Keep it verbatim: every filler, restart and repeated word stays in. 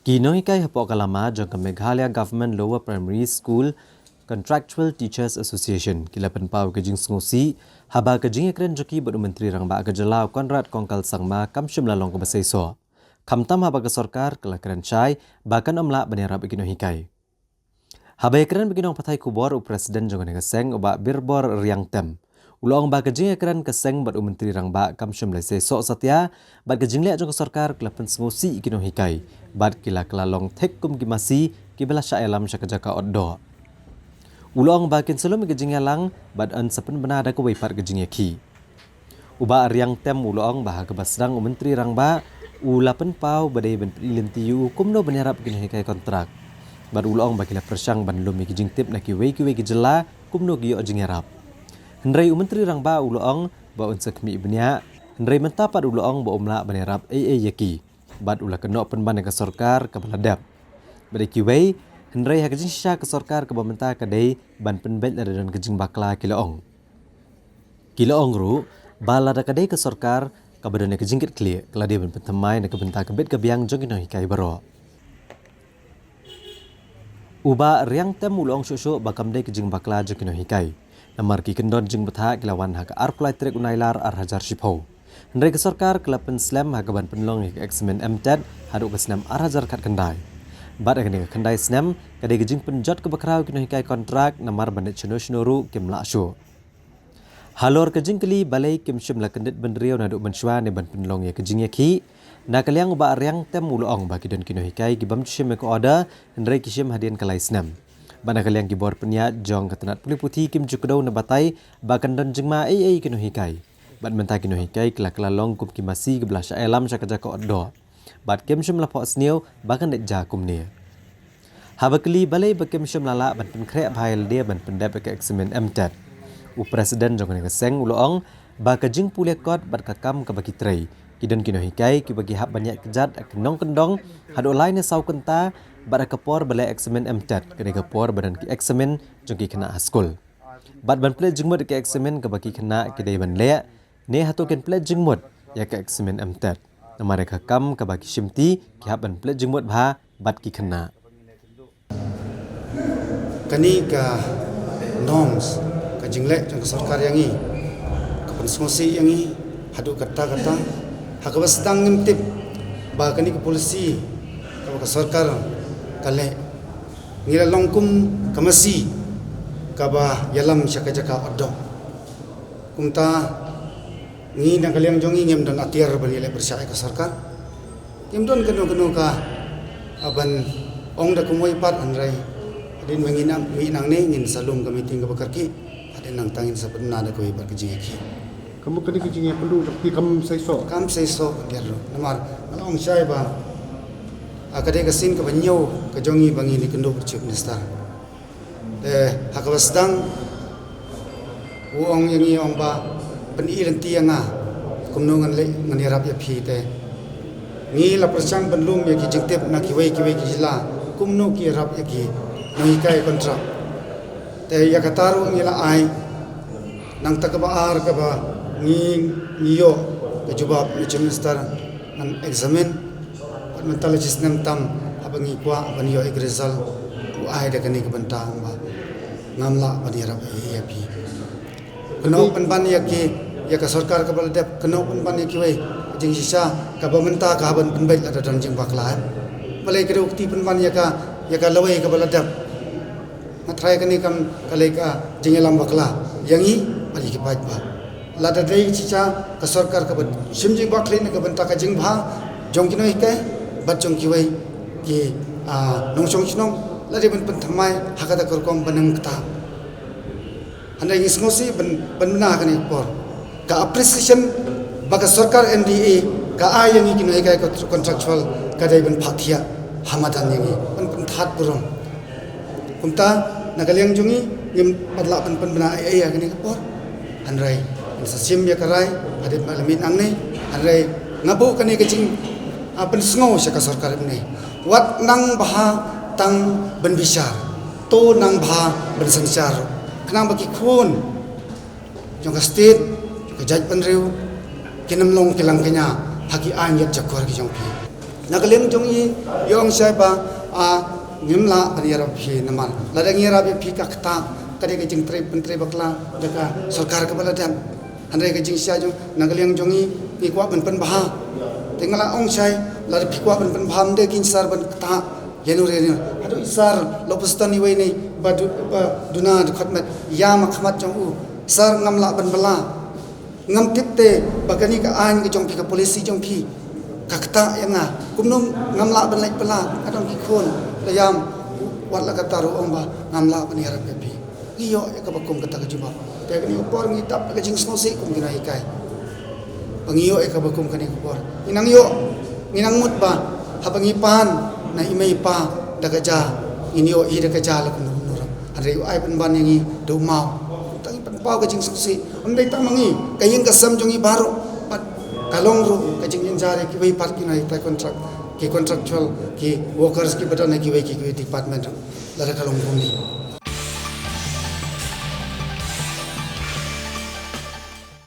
Ki nonghikai hapoh ka lama jong ka Meghalaya Government Lower Primary School Contractual Teachers Association ki la pynpaw ka jingsngewsih haba ka jingïakren jong ki bad u Myntri Rangbah ka jylla u Conrad Kongkal Sangma kam shym la long kaba seisoh, khamtam haba ka sorkar ka la kren shai ba kan ym lah ban ïarap ïa ki nonghikai. Haba ïakren bad ki nongpathai khubor, u President jong kane ka seng, u Bah Birbor Riangtem, u la ong ba ka jingïakren ka seng bad u Myntri Rangbah kam shym la seisoh satia bad ka jingleh jong ka sorkar ka la pynsngewsih ïa ki nonghikai bad ki la kylla long thik kum ki masi kiba la shah ïalam sha ka jaka ot doh. U la ong ba kin sa lum ïa ka jingïalang bad yn sa pynbna da kawei pat ka jingïakhih. U Bah Riangtem u la ong ba ha kaba sdang u Myntri Rangbah u la pynpaw ba dei ban pyni lynti ïa u kumno ban ïarap ïa ki nonghikai kontrak. Bad u la ong ba ki la pyrshang ban lum ïa ki jingtip na kiwei kiwei ki jylla kumno ki ïoh jingïarap. Hynrei u Myntri Rangbah u la ong ba un sa khmih bniah, hynrei mynta pat u la ong ba um lah ban ïarap ei ei ïa ki. Bad u la kynnoh pynban ïa ka sorkar kaba la dep. Bad ïa kiwei, hynrei ha ka jingshisha ka sorkar kaba mynta ka dei ban pynbeit lada don ka jingbakla, ki la ong. Ki la ong ruh ba lada ka dei ka sorkar kaba don ïa ka jingkitkhlieh, ka la dei ban pynthymmai na ka bynta ka bit ka biang jong ki nonghikai baroh. U Bah Riangtem u la ong shuh shuh ba kam dei ka jingbakla jong ki nonghikai, namar ki kyndon jingbthah ki la wan ha ka arphew lai tarik u Nailar ar hajar shiphew. Hynrei ka sorkar ka la pynslem ha kaban pynlong ïa ka eksamin M.Tet haduh ka snem ar hajar khatkhyndai. Bad ha kane ka khyndai snem ka dei ka jingpynjot kaba khraw ïa ki nonghikai kontrak, namar ban leit shano shano ruh kim lah shuh. Halor ka jingkylli balei kim shym la kyndit bynriew naduh mynshuwa ne ban pynlong ïa ka jingïakhih, na ka liang u Bah Riangtem u la ong ba ki don ki nonghikai ki bym ju shim ïa ka order, hynrei ki shim hadien ka lai snem. Bad na ka liang ki bor pynïaid jong ka tnat pule puthi kim ju kdew ne batai ba kan don jingma ei ei ïa ki nonghikai. Bad mynta ki nonghikai ki la kylla long kum ki masi kiba la shah ïalam sha ka jaka ot doh. Bad kim shym la phohsniew ba kan leit jia kumne. Haba kylli balei ba kim shym la lah ban pynkhreh bha ïa lade ban pyndep ïa ka eksamin M.Tet, u President jong kane ka seng u la ong ba ka jingpule kot bad ka kam kaba ki trei, ki don ki nonghikai kiba ki hap ban ïaid kjat ha ka nongkyndong haduh lai ne saw kynta bad ha ka por ba leh eksamin M.Tet ka dei ka por ba don ki eksamin jong ki khynnah ha skul. Bad ban pynleit jingmut ïa ka eksamin kaba ki khynnah ki dei ban leh, ne hato kin pynleit jingmut ïa ka eksamin M.Tet. Namar ïa ka kam kaba ki shimti ki hap ban pynleit jingmut bha bad ki khynnah. Kane ka norms, ka jingleh jong ka sorkar ïa ngi, ka pynsngewsih ïa ngi haduh katta katta. Ha kaba sdang ngim tip ba kane ka policy kaba ka sorkar ka leh, ngi la long kum ka masi kaba ïalam sha ka jaka ot doh. Kumta ngi na ka liang jong ngi ngim don atiar ban ïaleh pyrshah ïa ka sorkar. Ngim don kano kano ka, ah, ban ong da kumwei pat, hynrei hadien ba ngin ïa mih nangne ngin sa lum ka meeting kaba kyrkieh. Hadien nangta ngin sa pynbna da kawei pat ka jingïakhih. Ka mut kane ka jingïakynduh jong phi kam seisoh? Kam seisoh, ka diar ruh. Namar nga la ong shai ba, ah, ka dei ka sien kaba hynñiew ka jong ngi ba ngi ïakynduh bad u Chief Minister. Te ha kaba sdang u ong ïa ngi, ong ba pyni lynti ïa nga kumno ngan leh, ngan ïarap ïa phi. Te ngi la pyrshang ban lum ïa ki jingtip na kiwei kiwei ki jylla kumno ki ïarap ïa ki nonghikai kontrak. Te ïa kata ruh ngi la ai. Nangta kaba ar kaba ngi, ngi ïoh ka jubab na u Chief Minister ngan examine. Bad mynta la shisnem tam haba ngi kwah ban ïoh ïa ka result, u ai da kane ka bynta ba ngam lah ban ïarap ïa phi. Kynnoh pynban ïa ki, ïa ka sorkar kaba la dep, kynnoh pynban ïa kiwei. Jingshisha kaba mynta ka hap ban pynbeit lada don jingbakla, eh. Balei ka dei u kti pynban ïa ka, ïa ka lawei kaba la dep? Nga tharai kane kam ka lei ka jingïalam bakla ïa ngi bad ïa ki paidbah. Lada dei shisha ka sorkar kaba shim jingbakla na ka bynta ka jingbha jong ki nonghikai bad jong kiwei ki, ah, nongshong shnong, la dei ban pynthymmai ha kata ka rukom ban nang kata. Hynrei ngi sngewsih ban, ban bna ha kane ka por. Ka appreciation ba ka sorkar M D A ka ai ïa ngi ki nonghikai contractual ka dei ban phah thiah ha madan ïa ngi, ban pynthad burom. Kumta na ka liang jong ngi ngim pat lah ban pynbna ei ei ha kane ka por. Hynrei ngin sa shim ïa ka rai hadien ba la mih nangne. Hynrei nga buh kane ka jing, ah, pynsngew sha ka sorkar mynne. Wat nang bha tang ban bishar, to nang bha ban synshar. Khnang ba ki khun jong ka state, jong ka jaitbynriew, kin ym long ki langkñia ha ki aiñ ïat jakor ki jong phi. Na ka liang jong i, i ong shai ba, a, ngim lah ban ïarap ïa phi namar lada ngi ïarap ïa phi ka kata ka dei ka jingtrei pyntrei bakla da ka sorkar kaba la dep. Hynrei ka jingshisha jong, na ka liang jong i, ngi kwah ban pynbha. Te nga la ong shai, lada phi kwah ban pynbha, ym dei ki sar ban kata ïa no re ne. Haduh i sar Lopustan iwei ne ba du, ba duna dkhot met ïa ma khmat jong u. Sar, ngam lah ban bylla. Ngam tip te ba kane ka aiñ ka jong phi, ka policy jong phi, ka kata ïa nga. Kumno ngam lah ban leit bylla, nga don ki khun, la ïam. Wat la kata ruh ong ba ngam lah ban ïarap ïa phi. Ngi ïoh ïa kaba kum kata ka jubab. Te kane ka por ngi dap ka jingsngewsih kum kine ki hikai. Ba ngi ïoh ïa kaba kum kane ka por. Ngi nang ïoh, ngi nang mut ba haba ngi pan na i mei i pa da ka ja, ngin ïoh hi da ka ja la kumno kumno ruh. Hynrei u ai pynban ïa ngi da u maw. Tang ngi pynpaw ka jingsngewsih. Ym dei tang ma ngi, ka ïing ka sem jong ngi baroh pat. Ka long ruh ka jingjynjar ïa kiwei pat ki nonghikai contract, ki contractual, ki workers kiba don ha kiwei ki, kiwei department ruh. Lada ka long kumne.